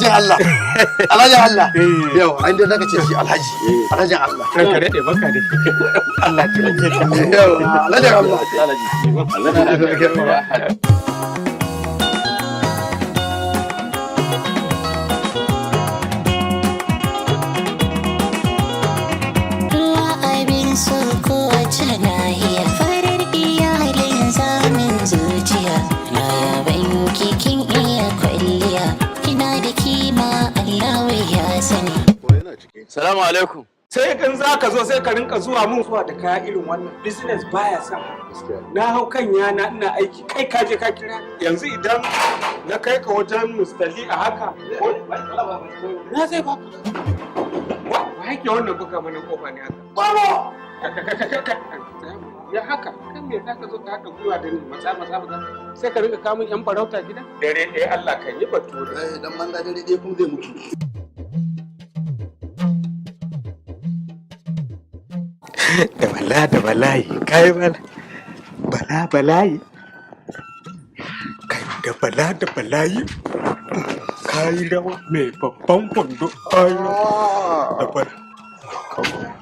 Alhajin Allah. Alhajin Allah. Yau, an dai zaka ce shi alhaji. Alhajin Allah. Ranka daɗe, barka dai. Allah ya taimake ka. Yau, alhajin Allah. Alhaji. Ruwa abin so kowace nahiya, farar iyalin zamin zuciya, na yaban kikin iya kwalliya, kina da kima, Allah ya sani. Salamu alaikum. Sai in za ka zo, sai ka rinka zuwa mun zuwa da kaya irin wannan. Business baya son haka. Na hau kan yana ina aiki, kai ka je ka kira. Yanzu idan na kai ka wajen mustali a haka, na zai baka. Wa yake wannan buga mana kofa ne haka? Baba! Ya haka, kan me za ka zo ka haɗa gwiwa da ni, matsa matsa matsa, sai ka rinka kamun yan farauta gida? Dare ɗaya Allah kan yi bature. Dan manza dare ɗaya kuma zai mutu. Da bala da bala'i, kai bala bala bala'i, kai da bala da bala'i, kai rawa mai babban kwando, kai rawa da bala.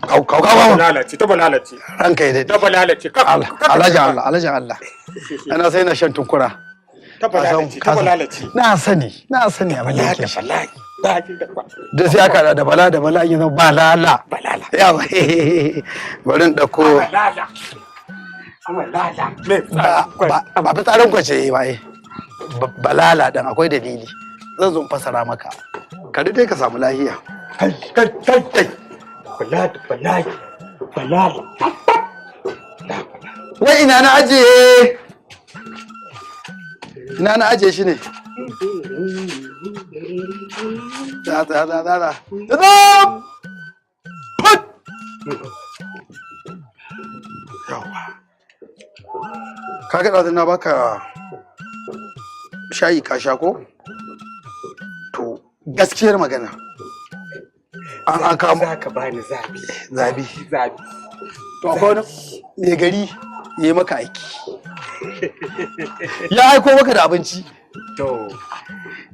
Kau kau kau. Lalace ta balalace. Ranka ya daɗe. Ta balalace ka. Alhaji Allah, alhajin Allah. Ana sai na shan tunkura. Ta balalace, ta balalace. Na sani, na sani abin da Bala yake da shi. bala'i ba ji da ba. Da sai aka da bala da bala yanzu balala. Balala. Yawa. Bari in ɗauko. Balala balala mai Ba ba fitsarin kwace ba eh. Balala dan akwai dalili. Zan zo in fasara maka. Ka dai ka samu lahiya. Kai kai kai kai, bala da bala'i, balala. Wai ina na ajiye? Ina na ajiye shi ne? Da da da da da. Da! Put! Yawa. Ka ga ɗazu na baka shayi ka sha ko? To gaskiyar magana. An kama Za ka bani zabi. Zabi. Zabi. To akwai wani mai gari ya yi maka aiki. Ya aiko maka da abinci. To.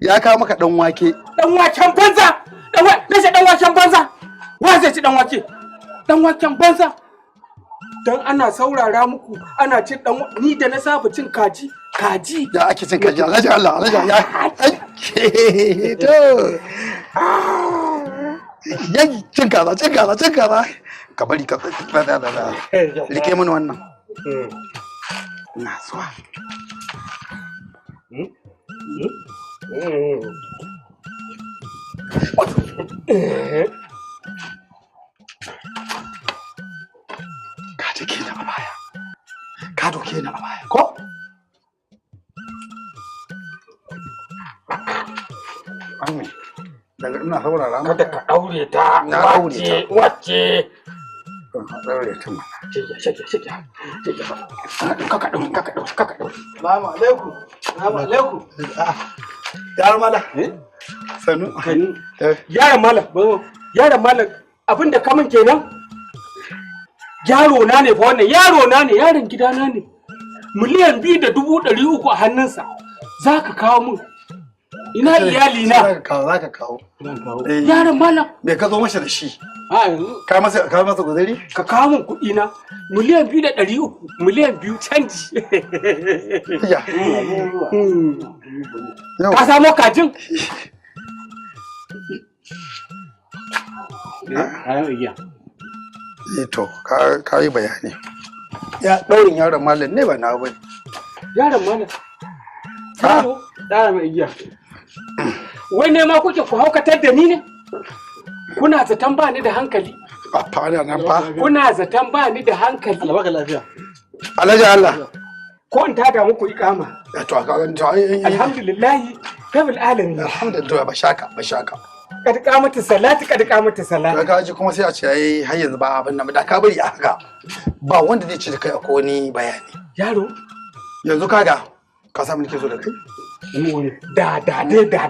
Ya kawo maka ɗan wake. Dan waken banza, dan wa nace dan waken banza, wa zai ci dan wake? Dan waken banza, dan ana saurara muku ana cin dan ni da na saba cin kaji, kaji. Ya ake cin kaji, alhaji Allah, alhaji ya ai to. Yan cin kaza, cin kaza, cin kaza. Ka bari ka da da da. Rike mana wannan. Ina zuwa. Ka doke ni a baya. Ka doke ni a baya. Ko? Amin. Daga ina saurara Kada maka. ka daure ta. Na daure ta. Wacce? Daure ta mana. Shige, shige, shige, shige. Kaka daure, kaka daure, kaka daure. Salamu alaikum. Salamu alaikum. Yar mala. Sanu. Yaron malam, yaron malam, abinda kamun kenan. Yaro na ne fa wannan, yaro na ne, yaron gidana ne. 2,300,000 a hannunsa. Za ka kawo mun. Ina iyali na. Za ka kawo, za ka kawo. Eh, Yaron malam. Me ka zo masa da shi? A yanzu Ka masa guzuri? Ka kawo mun kuɗi na 2,300,000, 2 miliyan canji. Ya. Yau. Ka samo kajin? Eh to, ka yi bayani. Ya daurin yaron malam ne ba na bane. Yaron malam. Yaro, yaro mai igiya. Wai ne ma kuke ku haukatar da ni ne? Kuna zaton ba ni da hankali? A fa nan fa. Kuna zaton ba ni da hankali? Allah baka lafiya. Alhaji Allah. Ko in tada muku ikama? Ya to ka gani to ai ai- Alhamdulillahi rabbil alamin. Alhamdulillah, ba shaka ba shaka. Kad qamati salati, kad qamati salati. Ka ji kuma sai a ce ai har yanzu ba abin nan ba, da ka bari a haka. Ba wanda zai ce da kai akwai wani bayani. Yaro, Yanzu kaga ka samu nake so da kai? da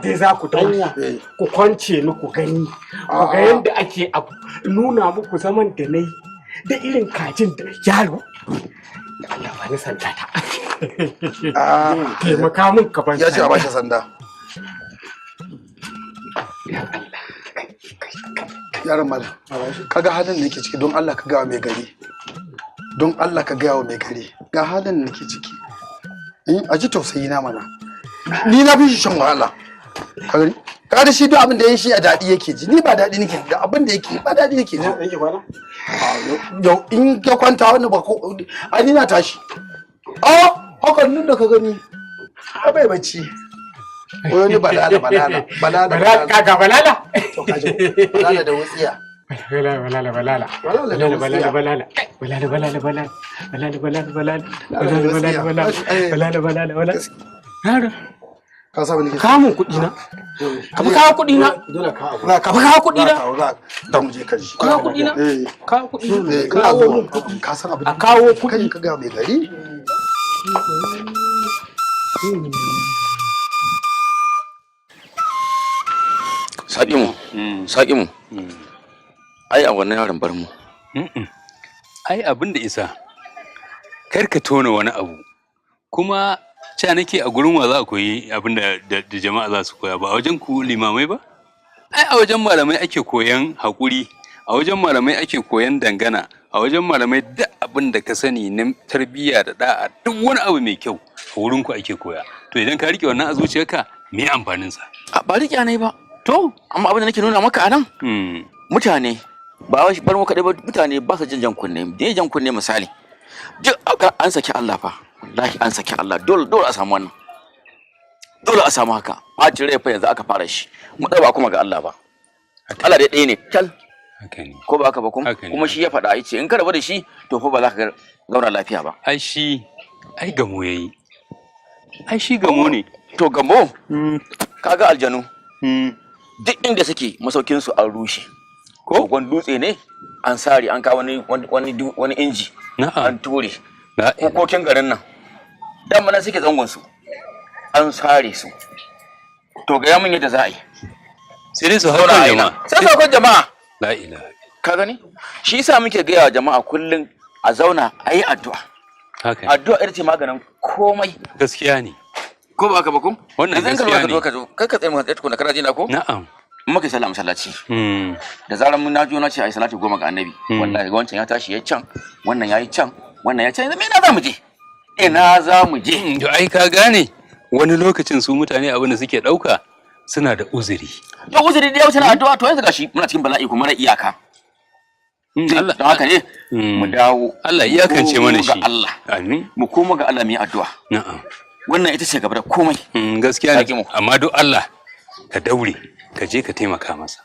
dai za ku daure. Eh. Ku kwance ni ku gani. Ku ga A'a. yadda ake abu, nuna muku zaman da nayi da irin kajin da yaro. Da Allah ba ni sanda ta. Ah, Taimaka min ka ban ya ce a sanda. bashi sanda. Yaron malam, kaga halin da nake ciki, don Allah ka gaya wa mai gari. Don Allah ka gaya wa mai gari. Ga halin da nake ciki. A ji tausayi na mana. Ni na fi shi shan wahala. Ka gani? Ka da shi duk abin da ya shi a daɗi yake ji. Ni ba daɗi nake da abin da yake ba daɗi yake ji. Yake kwana? Yau in ya kwanta wannan ba ko ai ni na tashi. A hakan nan da ka gani. A bai bacci. Wani balala balala balala balala. Kaka balala. To ka ji balala da wutsiya. Balala balala balala. Balala da Balala wutsiya. balala. Balala balala balala. Balala balala balala. Balala balala balala. Balala balala balala. Yaro. Ka saba nake. Kamun kuɗi na. Ka fi kawo kuɗi na. Za ka Ka kawo kuɗi na. Za ka mu je ka ji. Kawo kuɗi na. Eh. Kawo kuɗi na. Eh, ina zuwa. Ka san abin. A kawo kuɗi. Kai ka ga mai gari. Saƙi mu, saƙi mu. Ai a wannan yaron bar mu. Ai abin da isa, kar ka tona wani abu. Kuma ca nake a gurin wa za a koyi abin da jama'a za su koya, ba a wajen ku limamai ba? Ai a wajen malamai ake koyan haƙuri, a wajen malamai ake koyan dangana, a wajen malamai duk abin da ka sani na tarbiyya da da'a, duk wani abu mai kyau a wurin ku ake koya. To idan ka rike wannan a zuciyarka, me amfanin sa? A ba riƙe ne ba. To, Amma abin da nake nuna maka a nan, mutane ba wai bar mu kaɗai ba, mutane ba su jin jan kunne. Da jan kunne misali. Duk aka an saki Allah fa. Wallahi an saki Allah. Dole dole a samu wannan. Dole a samu haka. Bacin rai fa yanzu aka fara shi. Mu ba kuma ga Allah ba. Allah dai ɗaya ne tal. Haka ne. Ko ba haka ba kuma? Haka ne. Kuma shi ya faɗa ya ce in ka rabu da shi to fa ba za ka zauna lafiya ba. Ai shi ai gamo yayi. Ai shi gamo ne. To gambo, kaga aljanu duk inda suke masaukin su an rushe. Ko? Kogon dutse ne an sare an kawo wani wani wani inji Na'am. an ture. La Kokokin garin nan dan mana suke zangon su an sare su. To ga mun yadda za a yi. Sai dai su hau Zauna kan a ina. jama'a. Sai saukar jama'a. La ilaha. Ka gani? Shi yasa muke gaya wa jama'a kullum a zauna a yi addu'a. Haka ne. Addu'a ita ce maganin komai. Gaskiya ne. Ko ba haka ba ko? Wannan Yanzu in ka gaskiya zo ne. ka zo kai ka tsaye mu tsaye tukuna kana ji na ko? Na'am. In muka yi sallah a masallaci. Da zarar mun najo na ce ayi salatu 10 ga annabi. Wallahi ga wancan ya tashi ya can, wannan yayi can, wannan ya can. Yanzu me ina za mu je? Ina za mu je? To ai ka gane wani lokacin su mutane abin da suke ɗauka suna da uzuri. To uzuri da ya wuce na addu'a, to yanzu gashi muna cikin bala'i kuma mara iyaka. Allah Don haka ne mu dawo. Allah iyakance mana mu shi. koma ga Allah. Amin. Mu koma ga Allah mu yi addu'a. Na'am. Wannan ita ce gaba da komai. Gaskiya Sake ne. mu. Amma don Allah ka daure ka je ka taimaka masa.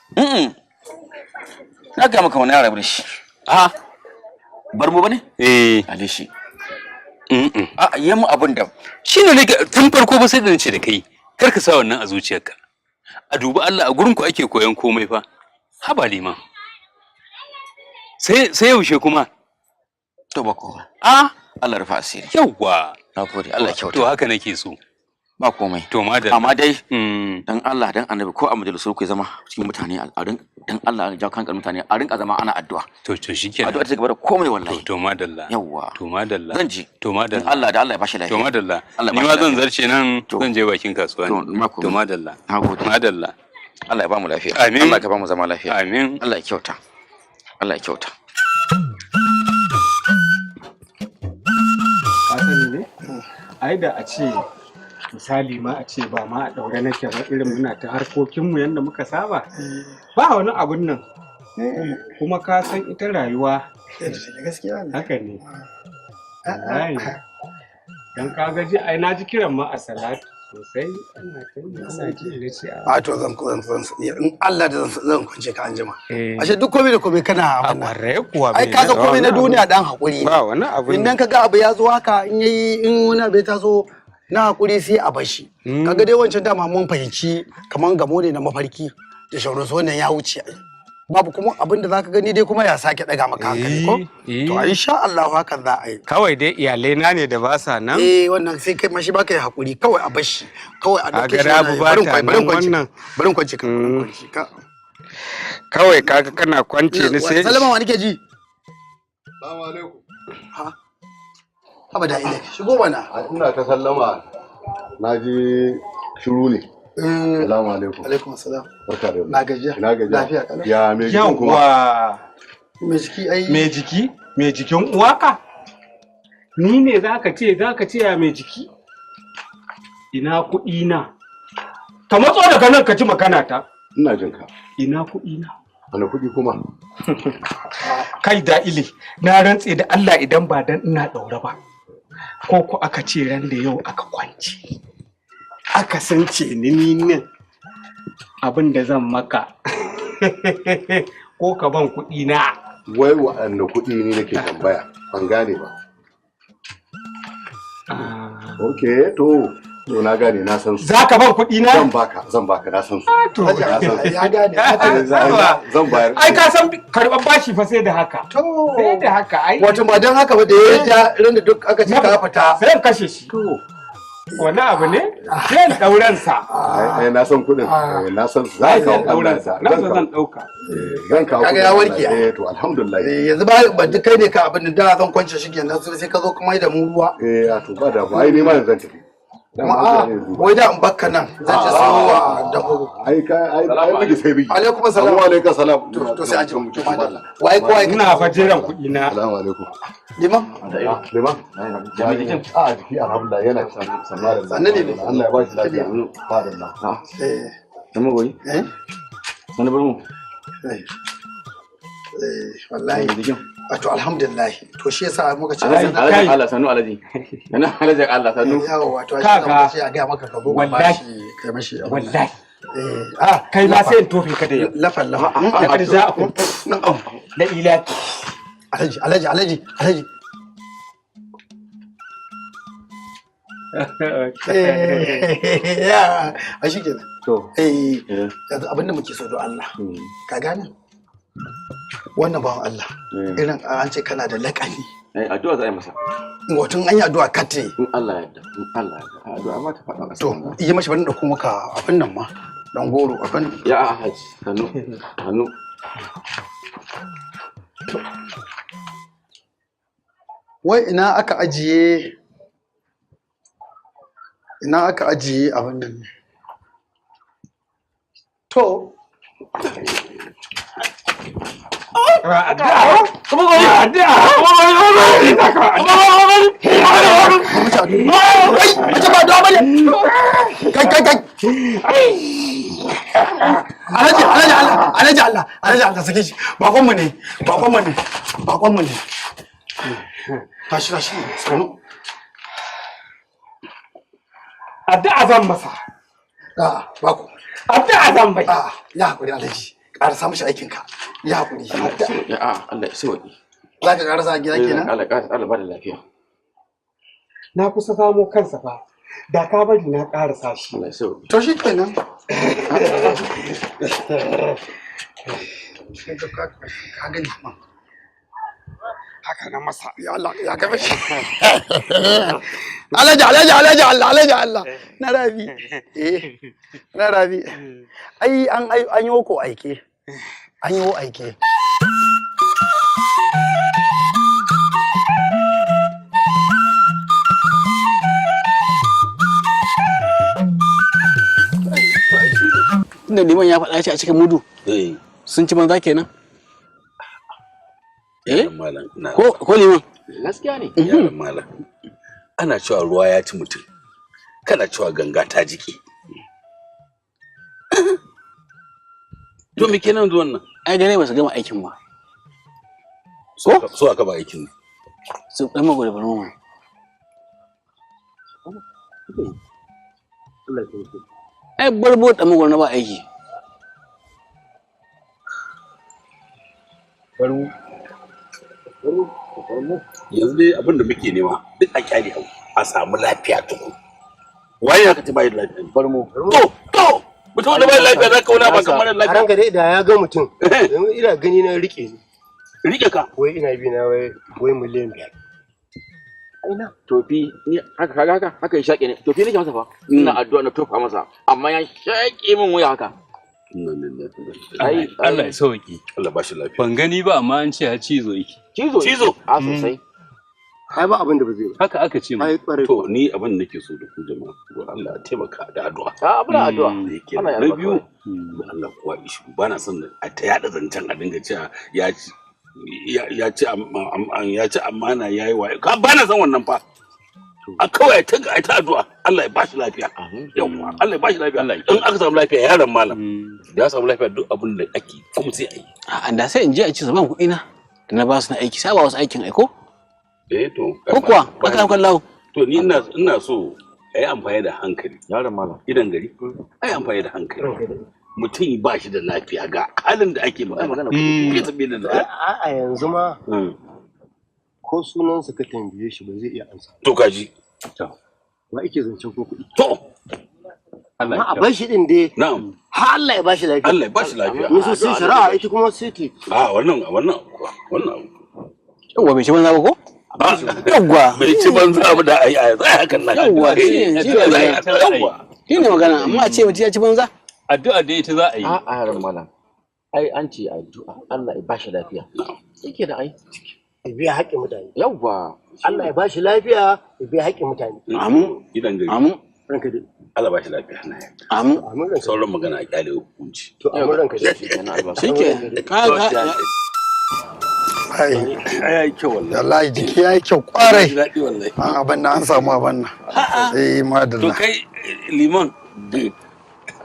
Na ga maka wani yara da shi. A Bar mu bane? Eh. Ale shi. A yi mu abin da Shine ne tun farko ba sai da nace da kai kar ka sa wannan a zuciyarka. A dubi Allah, a gurin ku ake koyan komai fa. Haba liman. Sai sai yaushe kuma? To ba kowa. A Allah rufa asiri. Yawwa. Na gode, Allah kyauta. To haka nake so. Ba komai. To madalla. Amma dai dan Allah dan Annabi ko a majalisu ku zama cikin mutane a rinka dan Allah a jawo hankalin mutane a rinka zama ana addu'a. To shikenan. Addu'a ta gaba da komai wallahi. To madalla. Yawwa. To madalla. Zan ji. To madalla. Dan Allah da Allah ya bashi lafiya. To madalla. Allah ya Ni bashi ma zan lafiya. zarce nan, zan je bakin kasuwa ne. To To madalla. Nagode. Madalla. Allah ya ba mu lafiya. Amin. Allah ka ba mu zama lafiya. Amin. Allah ya kyauta. Allah ya kyauta. Ka sani ne? Ai da a ce misali ma a ce ba ma a ɗaure nake ba, irin muna ta harkokinmu yadda muka saba. Ba wani abun nan. Kuma ka san ita rayuwa. Gaskiya ne. Haka ne. Wallahi. Dan ka gaji ai na ji kiran ma a salatu sosai ana ta yi ana ji na ce a A to zan zan zan in Allah da zan zan kwance ka anjima. Ashe duk komai da komai kana A abin nan. ƙwarai kuwa. Ai kaga komai na duniya dan hakuri ne. Ba wani abu Idan kaga abu ya zo haka in yayi in wani abu ya taso na hakuri sai a bashi. Kaga dai wancan dama mun fahimci kaman gamo ne na mafarki da shauransu, wannan ya wuce ai. Babu kuma abin da zaka gani dai kuma ya sake daga maka hankali ko? To insha Allah hakan za a yi. Kawai dai iyalai na ne da ba sa nan. Eh, wannan sai kai ma shi baka yi hakuri, kawai a bashi. Kawai a dauke Kaga shi Rabu wannan ba barin ta kwai barin nan kwance. wannan. Barin kwance ka barin kwance ka. Kawai kaga kana kwance ni sai. Salama wa nake ji? Salamu alaikum. Ha. Haba da ile. Shigo mana. Ina ta sallama na ji shiru ne. Salamu alaikum. Alaikum salam. Barka da yau. Na gajiya. Ina gajiya. Lafiya kalau. Ya me jikin kuma? Yawwa. Me jiki ai. Me jiki? Me jikin uwaka? Ni ne zaka ce ya me jiki? Ina kuɗi na. Ka matso daga nan ka ji magana ta. Ina jin ka. Ina kuɗi na. Wani kuɗi kuma? Kai da ile, na rantse da Allah idan ba dan ina ɗaure ba. Ko ku aka ce ran da yau aka kwance. Aka san ce ni ni abin da zan maka. Ko ka ban kuɗi na. Wai wa'anne kuɗi ne nake tambaya? Ban gane ba. Okay, to na gane, na san su. Za ka ban kuɗi na? Zan baka, na san su. To, ya gane. Zan bayar. Ai ka san karɓar bashi fa sai da haka. To. Sai da haka ai. Wato ba don haka ba da ya ja ran da duk aka ce ka fita. Sai in kashe shi. Wani abu ne? Sai in ɗauran sa. Ai na san kuɗin. Na san su. Za ka kawo Allah sa. Na zan ɗauka. Zan kawo. Kaga ya warke. Eh to alhamdulillah. Yanzu ba duk kai ne ka abin da zan kwance shi kenan sai ka zo kuma da mu ruwa. Eh to ba da ba ai ni ma yanzu zan tafi. Kuma wai da in bakka nan zan je sayowa da gogo. Ai ka ai ai bigi sai bigi. Alaikum salam. Wa alaikum salam. To sai a ji to madalla. Wai ko ai ina fa jiran kuɗi na. Assalamu alaikum. Liman. Liman. Jami'in. A jiki alhamdulillah yana cikin. Sanne ne. Allah ya ba shi lafiya. Fadalla. Eh. Dan magoyi? Eh. Sani bar mu. Eh wallahi. To alhamdulillah. To shi yasa muka ce Alhaji Allah sanu Alhaji. Yana Alhaji Allah sanu. Yawa to shi yasa muka ce a ga maka ka zo ka bashi kai mashi. Wallahi. Eh ah kai ma sai in tofe ka da yau. Lafan lafa. Laqad ja'akum la ilaki. Alhaji Alhaji Alhaji Alhaji. Ya a shi kenan. To. Eh yanzu abin da muke so don Allah. Ka gane? Wannan bawan Allah irin an ce kana da laƙani. Addu'a za a yi masa. Wato an yi addu'a kate. In Allah ya yarda, in Allah ya yarda. Addu'a ma ta faɗa ƙasa. To, yi mashi bari ɗauko maka abin nan ma. Dan goro abin. Ya a haji, hannu, hannu. Wai ina aka ajiye abin nan ne. To, Alhaji, Alhaji Allah, Alhaji Allah, Alhaji Allah sake shi. Bakon mu ne, bakon mu ne, bakon mu ne. Tashi, tashi, sanu. Addu'a zan masa. A'a, bako. Addu'a zan bai. A'a, ya hakuri Alhaji. Ƙarasa mishi aikinka. Ya hakuri. Ya a Allah ya sauki. Za ka ƙarasa gida kenan? Allah Allah ba da lafiya. Na kusa samo kansa fa. Da ka bari na ƙarasa shi. Allah ya sauki. To shi kenan. Ka gani ma. Haka na masa. Ya Allah ya gaba shi. Alhaji Alhaji Alhaji Allah Alhaji Allah. Na rabi. Eh. Na rabi. Ai an yi ko aike. An yi aike. Tunda liman ya faɗa shi a cikin mudu. Sun ci banza kenan. Eh? Ko liman? Gaskiya ne. Yaran malam. Ana cewa ruwa ya ci mutum. Kana cewa ganga ta jiki. To me kenan zuwan nan? Ai gane ba su gama aikin ba. Ko? So aka ba aikin nan. Su dan mago da barma. Ai barbo dan mago na ba aiki. Barbo. Yanzu dai abin da muke nema duk a kyale hau a samu lafiya tukun. Waye aka ce bai da lafiya? Barmo. To mutum da bai lafiya za ka wani ba kamar lafiya. Ranka dai da ya ga mutum. Yanzu ina gani na rike ni. Rike ka? Wai ina bi na wai 5 miliyan. Ina tofi ni haka kaga haka haka ya shaƙe ne tofi nake masa fa ina addu'a na tofa masa amma ya shaƙe min wuya haka. Ai Allah ya sauki. Allah ba shi lafiya. Ban gani ba amma an ce ya cizo yake. Cizo. Cizo. A sosai. Ai ba abin da ba zai ba. Haka aka ce mu. Ai kwarai. To ni abin da nake so da ku jama'a, to Allah ya taimaka da addu'a. A muna addu'a. Da yake Ana na addu'a biyu, to Allah kuwa ishi ba na son a ta yada zancen a dinga cewa ya ci ya ci ya ci amana yayi waye ka, ba na son wannan fa. A kawai a ta addu'a Allah ya bashi lafiya. Yawwa, Allah ya bashi lafiya. In aka samu lafiya, yaron malam da ya samu lafiya, duk abin da ake kuma sai a yi. A da sai in je a ci su ban kuɗi na da na ba su na aiki, sai ba wasu aikin aiko. Eh to. Ko kuwa aka kan lawo. To ni ina so a yi amfani da hankali. Yaron malam. Idan gari a yi amfani da hankali. Mutum ba shi da lafiya, ga halin da ake magana. Fi sabilillah. A yanzu ma ko sunansa ka tambaye shi ba zai iya amsa. To kaji. Wa ike zancen ko kuɗi? To. Amma a bar shi din dai. Na'am. Har Allah ya bashi lafiya. Allah ya bashi lafiya. Mun so sai shari'a ita kuma sai ta. A wannan wannan wannan abu. Yawwa, bai ci banza ba ko? Yawwa. Bai ci banza ba da ai ai zai hakan nan. Yawwa, shi ne shi ne magana. Yawwa. Shi ne magana, amma a ce mutum ya ci banza. Addu'a dai ita za a yi. A'a yaron malam. Ai an ce addu'a Allah ya bashi lafiya. Yake da ai. Ya biya haƙƙin mutane. Yawwa. Allah ya bashi lafiya, ya biya haƙƙin mutane. Amin. Idan gari. Amin. Ranka dai. Allah ba shi lafiya. Amin. Amin ranka. Sauran magana a kyale hukunci. To amin ranka dai. Shi ke. Ka ka Ai, Ai kyau wallahi. wallahi jiki yayi kyau kwarai. Ji daɗi wallahi. An abin nan an samu abin nan. Eh To madalla. kai liman.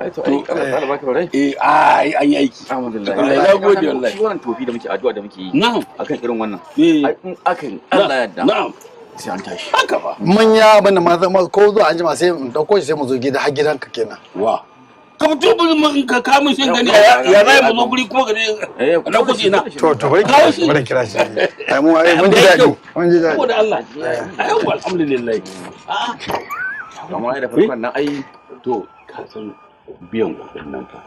Ai to ai Allah ya baka rai. Eh ai an yi aiki. Alhamdulillah. Wallahi na gode wallahi. Shi wannan tofi da muke addu'a da muke yi. Na'am. Akan irin wannan. Eh. Ai in akan Allah ya yarda. Na'am. Sai an tashi. Haka ba. Mun ya abin nan ma zama ko zuwa anjima sai in dauko shi sai mu zo gida har gidanka kenan. Wa. Ka fito mun ka kamun shin gani ya zai mu zo guri kuma gani na kuce na. To bari kira shi, bari kira shi. Ai mu ai mun ji daɗi. Mun ji daɗi. Saboda Allah. Ai alhamdulillah. Amma ai da farkon nan ai To ka san biyan kuɗin nan fa.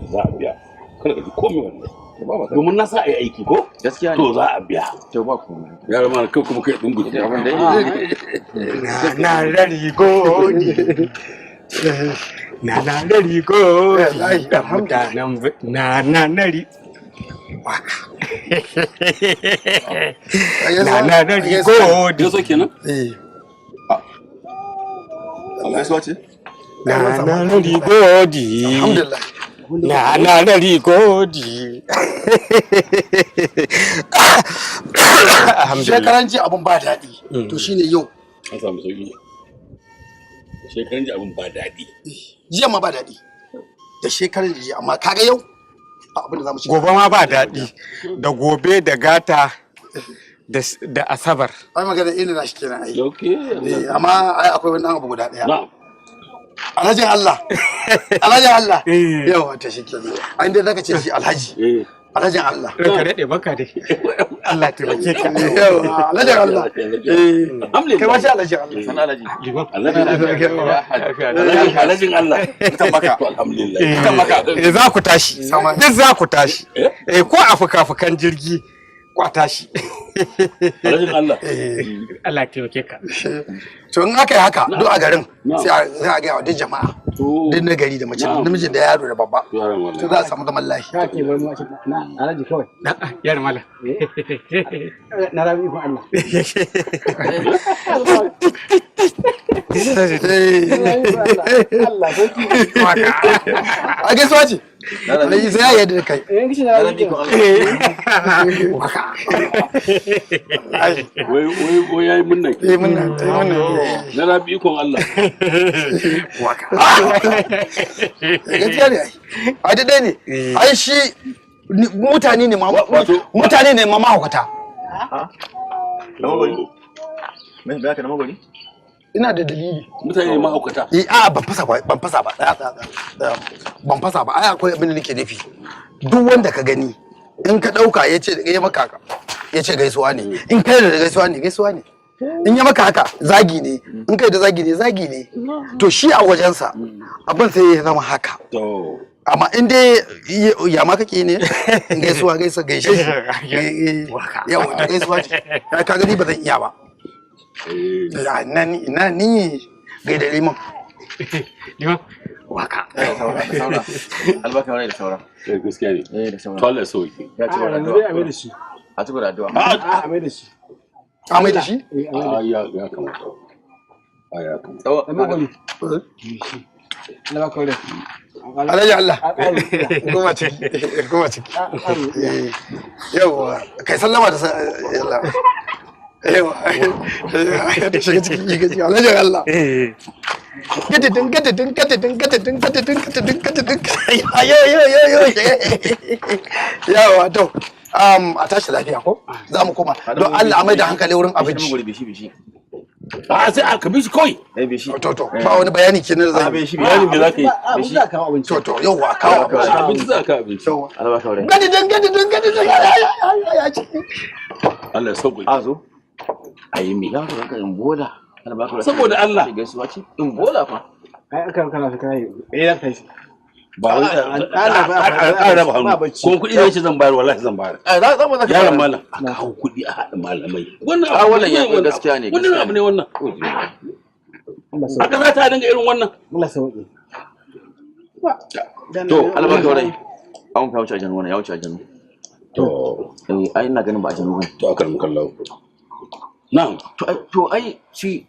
Za a biya. Kada ka ji komai wallahi. Domin na sa a yi aiki ko? Gaskiya ne. To za a biya. To ba komai. Yara ma kai kuma kai dungu. Abin da Na na rigodi. Na na na rigodi. Mutanen na na na ri. Na na na rigodi. Yaso kenan? Eh. Gaisuwa ce? Na na na rigodi. Alhamdulillah. Na na na rigodi. Alhamdulillah. Shekaran jiya abun ba daɗi. To shine yau. An samu sauki. Shekaran ji abin ba daɗi. Jiya ma ba daɗi. Da shekaran jiya amma kaga yau ba abin da za mu ci. Gobe ma ba daɗi. Da gobe da gata da asabar. Ai magana ina na shi kenan ai. Okay. Eh, amma ai akwai wani abu guda ɗaya. Na'am. Alhajin Allah. Alhajin Allah. Eh. Yawa ta shi kenan. Ai dai zaka ce shi alhaji. Eh. Alhajin Allah. Ranka daɗe baka dai. Allah taimake ka. Yawa alhajin Allah. Eh. Alhamdulillah. Kai ma shi alhajin Allah. San alaji. Liman. Alhajin Allah. Maka. To alhamdulillah. Eh, za ku tashi. Sama. Duk za ku tashi. Eh, ko a fuka-fukan jirgi kwa tashi. Alhajin Allah. Allah taimake ka. To in aka yi haka duk a garin Na'am. sai a gaya wa duk jama'a. To. Duk na gari da mace da Na'am. namiji da yaro da babba. To yaron To wallahi. za a samu zaman lafiya. Ka ke bar mu a ce na alhaji kawai. Yar mala. Na rabi ikon Allah. Allah sarki. A gaisuwa ce. Ai sai ya yarda da kai. Eh kishi na rabi ikon Allah. Wai wai wai yayi munna. Eh munna, eh munna. Na rabi ikon Allah. Gaskiya ne ai. Ai dai ne. Ai shi mutane ne ma mutane ne ma mahaukata. Me ba ka da magwari? Ina da dalili. Mutane ne mahaukata. Eh a'a ban fasa ba, ban fasa ba. Tsaya tsaya tsaya. Ban fasa ba. Ai akwai abin da nake nufi. Duk wanda ka gani in ka dauka ya ce ya maka haka ya ce gaisuwa ne. In kai da gaisuwa ne, gaisuwa ne. In ya maka haka zagi ne. In kai da zagi ne, zagi ne. To shi a wajensa abin sai ya zama haka. To. Amma in dai ya ma kake ne gaisuwa gaisa gaishe shi. Yawa to gaisuwa ce. Ka gani ba zan iya ba. Ya ina ni ina ni gaida liman. Liman waka. Saura saura. Albarka rai da saura. Eh gaskiya ne. Eh da saura. To Allah ya sauke. Ya ci gaba da addu'a. A ci gaba da addu'a. A mai da shi. A mai da shi? A ya ya kamata. A ya kamata. Alhaji Allah. Goma ciki. Goma ciki. Yawwa, kai sallama da yalla. Yawwa. Ta shiga ciki, shiga ciki. Alhaji Allah. Gadadin gadadin gadadin gadadin gadadin gadadin gadadin. Ayo ayo ayo ayo. Yawwa to. A tashi lafiya ko? Za mu koma. Don Allah a mai da hankali wurin abinci. A sai a ka bi shi kawai. To to ba wani bayani kenan da zan yi. Bayanin me za ka yi? To to yawwa kawo abinci. Abinci za ka abinci. Gadadin gadadin gadadin. Ya ciki. Allah ya sauƙaƙe. A zo. A yi me? Yaro ranka in bola. Saboda Allah. Gaisuwa ce. In bola fa. Ai aka kana ta kai. Eh za ka tashi. Ba wai a raba hannu. Ko kuɗi ne ce zan bayar wallahi zan bayar. Za mu za ka Yaron malam a kawo kuɗi a haɗa malamai. Wannan A wannan ya gaskiya ne. Wannan abu ne wannan. Haka za ta dinga irin wannan. Allah sauƙi. To albarka rai. An fa wuce ajanu wannan ya wuce ajanu. To eh ai ina ganin ba ajanu bane. To akar muka Allah. Na'am. To ai shi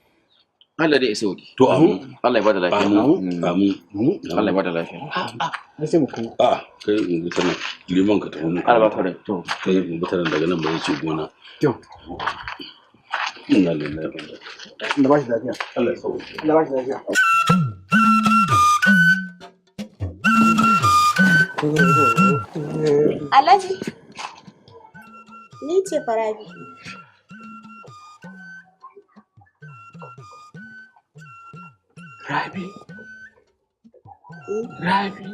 Allah dai ya sauki. To amin. Allah ya bada lafiya. Amin. Amin. Allah ya bada lafiya. Ai sai mu koma. A kai in bi ta nan liman ka tafi mu. Allah baka rai. To kai in bi ta nan daga nan ba zai ce gona. To. Inna lillahi wa inna Allah ba shi lafiya. Allah ya sauke. Allah ba shi lafiya. Alhaji, ni ce Farabi. Rabi. Rabi.